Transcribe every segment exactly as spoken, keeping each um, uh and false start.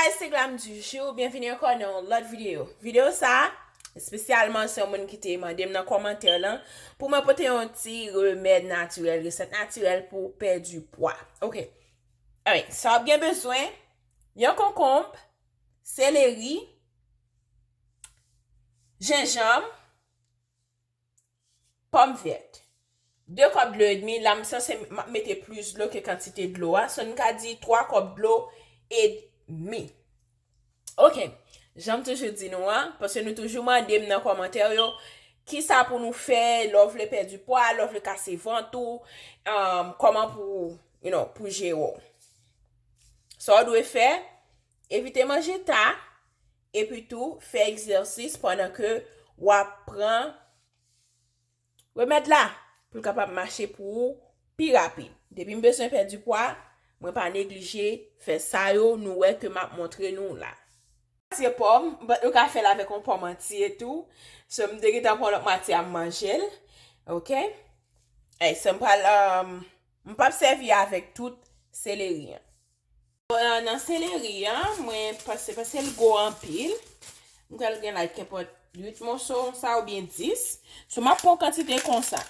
Guys, se Glam du jour. Byenvini ankò nan yon lòt videyo. Videyo sa a, espesyalman, se yon moun ki te mande m nan kòmantè lan pou mwen pote yon ti remèd natirèl, resèt natirèl pou pèdi pwa. Ok. Alright, sa w ap gen bezwen, yon konkonb, seleri, jenjanm, pòm vèt. De kòp dlo edmi, la m sanse m ap mete plis dlo ke kantite dlo a. So, n ka di twa kòp dlo edmi. Ok. Jan m toujou di nou an, paske nou toujou mande m nan kòmantè yo, kisa pou nou fè, lè w vle pèdi pwa, lè w vle kase vant ou, um, kòman pou, you know, pou jere w. Sa w dwe fè, evite manje ta, epi tou, fè egzèsis pandan ke w ap pran remèd la, pou l kapab mache pou ou pi rapid. Depi m bezwen pèdi pwa, mwen pa neglije fè sa yo, nou wè ke m ap montre nou la. Matye pòm, but ou ka fè l avèk yon pòm antye tou. So, m te gentan pran lòt matye a, m manje l. Ok? Ey, so m pral, um, m p ap sèvi avèk tout seleri an. Bon, nan, nan seleri an, mwen panse, paske l gwo anpil, m kwè l gen, like, kenpòt uit moso konsa oubyen dis. So, m ap pran kantite konsa.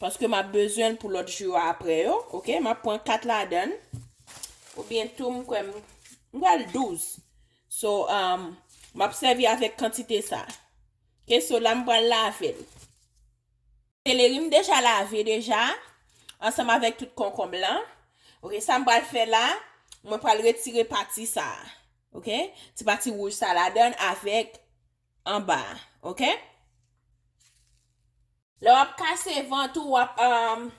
Paske m ap bezwen l pou lòt jou yo apre yo, ok? M ap pran kat ladan l. Oubyen tou, m kwè m, m kwè l douz. So, um, m ap sèvi avèk kantite sa. Ok, so la m pral lave l. Seleri m deja lave deja, ansanm avèk tout konkonb lan. Ok, sa m pral fè la, mwen pral retire pati sa a. Ok, ti pati wouj sa ladan l avèk anba a. Ok? Lè w ap kase vant ou, w ap, um,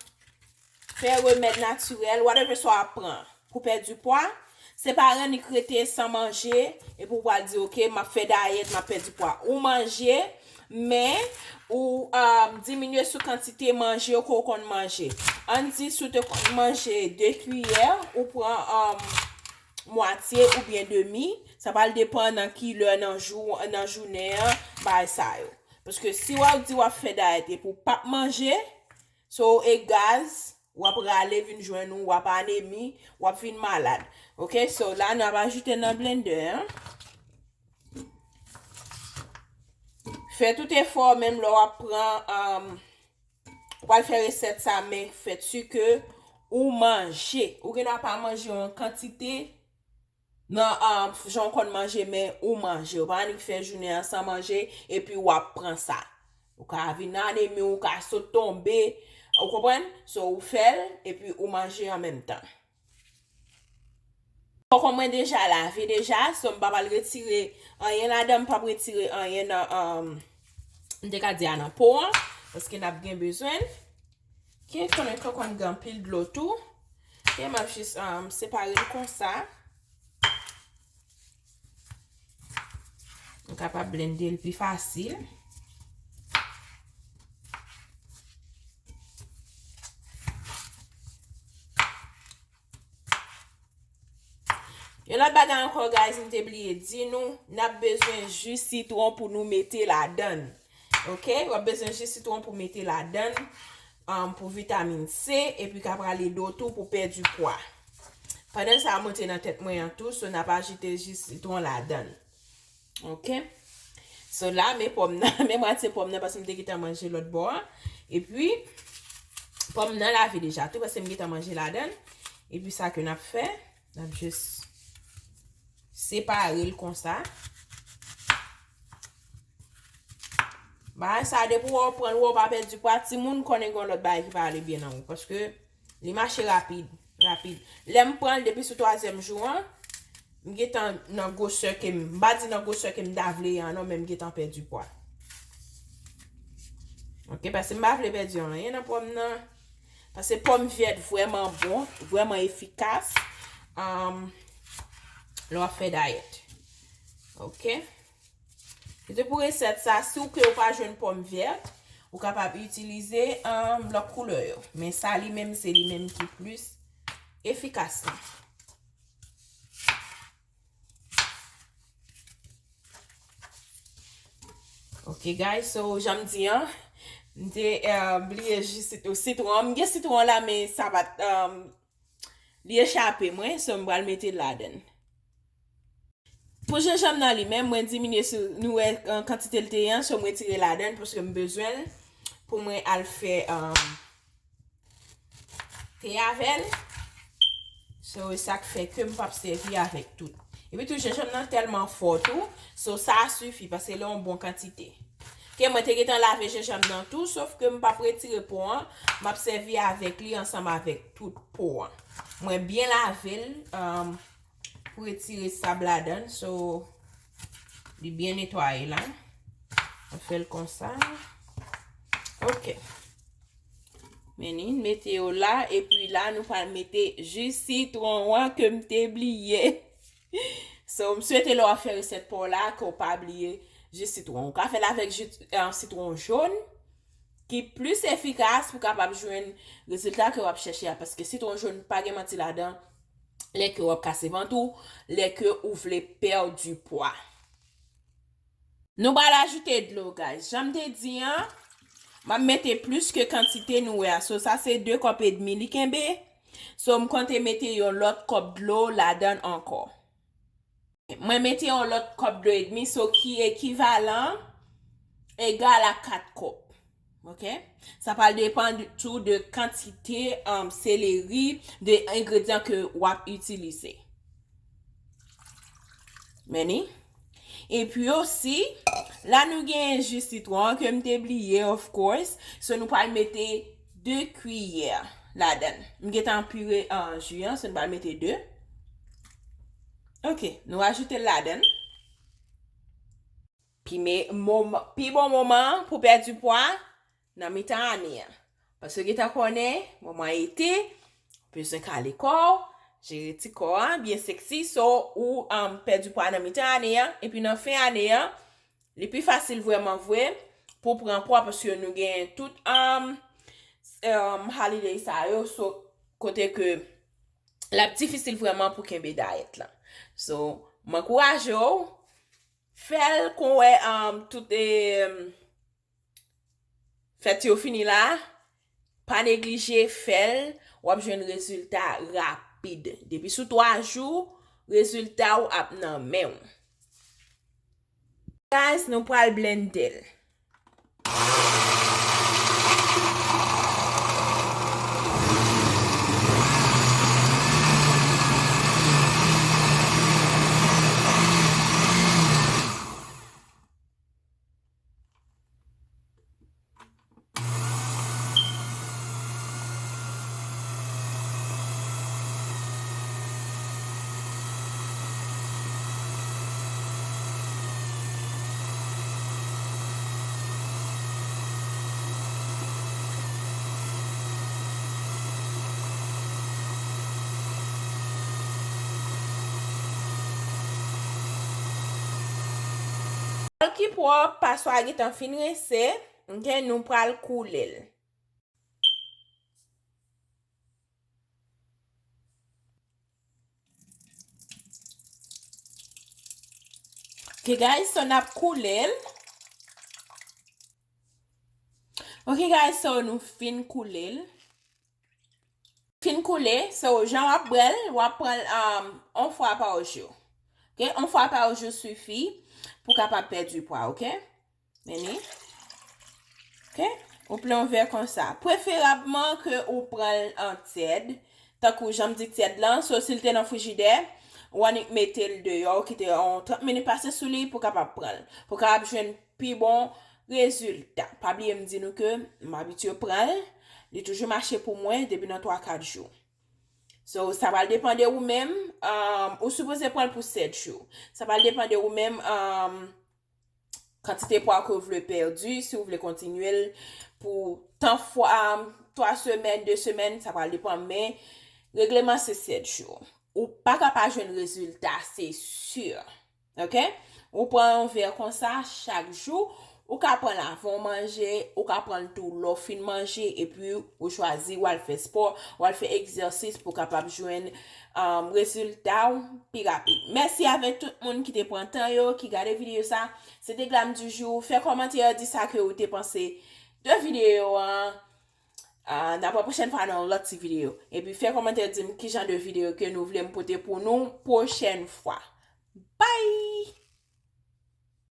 fè remèd natirèl, whatever sa w ap pran pou pèdi pwa, se pa annik rete san manje, epi w pral di, ok, m ap fè dayèt, m ap pèdi pwa. Ou manje, men ou, um, diminye sou kantite manje ke w konn manje. Ann di, si w te konn manje de kiyè, ou pran, um, mwatye oubyen demi, sa pral depann nan ki lè nan jou, nan jounen an, bagay sa yo. Paske si w ap di w ap fè dayèt epi w p ap manje, so e gaz, w ap rale vin jwenn ou, w ap anemi, w ap vin malad. Ok, so la n ap ajoute nan blendè an. Fè tout efò, menm lè w ap pran, um, w pral fè resèt sa, men fè si ke ou manje. Ou gendwa pa manje yon kantite, nan, um, jan w konn manje, men ou manje. Ou pa annik fè jounen an san manje, epi w ap pran sa. Ou ka vin anemi, ou ka sot tonbe, ou konprann? So, ou fè l, epi ou manje an menm tan. Konkonm mwen deja lave deja, so m pa pral retire anyen ladan, m p ap retire anyen nan, um, m te ka di a nan po an, paske n ap gen bezwen l. Ok, konnen konkonm gen anpil dlo tou. Ok, m ap jis, um, separe l konsa. M kapab blende l pi fasil. Yon lòt bagay ankò, guys, m te bliye di nou, n ap bezwen ji sitwon pou nou mete ladan l. Ok? W ap bezwen ji sitwon pou mete ladan l, um, pou vitamin C, epi k ap rale do tou pou pèdi pwa. Pandan sa a monte nan tèt mwen an tou, so n ap ajoute ji sitwon ladan l. Ok? So la, men pòm nan, men mwatye pòm nan, paske m te gentan manje lòt bò a. Epi, pòm nan lave deja tou, paske m gentan manje ladan l. Epi sa ke n ap fè, n ap jis separe l konsa. Bagay sa, depi w wè w pran l, w wè w pa pèdi pwa, timoun konnen gen yon lòt bagay ki pa ale byen nan ou. Paske li mache rapid, rapid. Lè m pran l depi sou twazyèm jou an, m gentan nan gwosè ke m, m pa di nan gwosè ke m ta vle an non, men m gentan pèdi pwa. Ok, paske m pa vle pèdi anyen nan pòm nan. Paske pòm vèt vrèman bon, vrèman efikas. Um, lè w ap fè dayèt. Ok? Se te pou resèt sa, si w ke w pa jwenn pòm vèt, ou kapab itilize, um, lòt koulè yo. Men sa li menm, se li menm ki plis efikas la. Ok, guys, so, jan m di an, m te, uh, bliye ji sit-, sitwon an. M gen sitwon la, men sa pa t, um, li echape mwen, so m pral mete l ladan l. Pou jenjanm nan li menm, mwen diminye sou, nou wè, uh, kantite l te ye an, so mwen retire ladan l paske m bezwen l pou mwen al fè, um, te avè l. So, e sa k fè ke m p ap sèvi avèk tout. Epi tou, jenjanm nan tèlman fò tou, so sa a sifi, paske li yon bon kantite. Ke mwen te gentan lave jenjanm nan tou, sof ke m p ap retire po an, m ap sèvi avèk li ansanm avèk tout po an. Mwen byen lave l, um, pou retire sab ladan l, so, li byen netwaye la. Mwen fè l konsa. Ok. Men ni, mete yo la, epi la, nou pral mete ji sitwon an ke m te bliye. So, m swete lè w ap fè resèt pa w la, ke w pa bliye ji sitwon. Ou ka fè l avèk ji, eh, sitwon jòn, ki plis efikas pou kapab jwenn rezilta ke w ap chèche a, paske sitwon jòn pa gen manti ladan, lè ke w ap kase vant ou, lè ke ou vle pèdi pwa. Nou pral ajoute dlo, guys. Jan m te di an, m ap mete plis ke kantite nou wè a. So, sa se de kòp edmi li kenbe. So, m konte mete yon lòt kòp dlo ladan l ankò. Mwen mete yon lòt kòp dlo edmi, so ki ekivalan, egal a kat kòp. Ok? Sa pral depann tou de kantite, um, seleri, de engredyan ke w ap itilize. Men ni. Epi osi, la nou gen ji sitwon ke m te bliye, of course. So, nou pral mete de kiyè ladan l. M gentan pire, uh, ji an, so nou pral mete de. Ok, nou ajoute l ladan l. Pi, me, mom-, pi bon moman pou pèdi pwa nan mitan ane an. Paske w gentan konnen, moman ete, bezwen kale kò w, jere ti kò a, byen seksi, so ou, um, pèdi pwa nan mitan ane an, epi nan fen ane an, li pi fasil vrèman vre pou pran pwa, paske nou gen tout, um, um, holiday sa yo, so, kote ke l ap difisil vrèman pou kenbe dayèt lan. So, m ankouraje w, fè l kon wè, um, tout, um, fèt yo fini la, pa neglije fè l, w ap jwenn rezilta rapid. Depi sou twa jou, rezilta w ap nan men w. Guys, nou pral blende l. Ki pwòp, paswa gentan fin rense, ok, nou pral koule l. Ok, guys, so n ap koule l. Ok, guys, so nou fin koule l. Fin koule, so jan w ap bwè l, w ap pran l, um, yon fwa pa jou. Ok, yon fwa pa jou sifi pou kapab pèdi pwa, ok? Men ni. Ok? Ou pran yon vè konsa. Preferabman ke ou pran l an tyèd. Tankou jan m di tyèd lan, so si l te nan frijidè, ou annik mete l deyò, ou kite yon trant minit pase sou li pou kapab pran l. Pou kapab jwenn pi bon rezilta. Pa bliye m di nou ke m abitye pran l, li toujou mache pou mwen depi nan twa kat jou. So, sa pral depann de ou menm, um, ou sipoze pran l pou sèt jou. Sa pral depann de ou menm, um, kantite pwa ke w vle pèdi, si w vle kontinye l pou tan fwa, twa semèn, de semèn, sa pral depann, men regleman se sèt jou. Ou pa ka pa jwenn rezilta, se si. Ok? Ou pran yon vè konsa chak jou, ou ka pran l avan w manje, ou ka pran l tou lè w fin manje, epi ou chwazi, w al fè spò, w al fè egzèsis pou w kapab jwenn, um, rezilta w pi rapid. Mèsi avèk tout moun ki te pran tan yo, ki gade videyo sa. Se te Glam du Jour. Fè kòmantè, di sa ke ou te panse de videyo an. Ah, n ap wè pwochèn fwa nan yon lòt ti videyo. Epi fè kòmantè, di m ki jan de videyo ke nou vle m pote pou nou pwochèn fwa. Bye!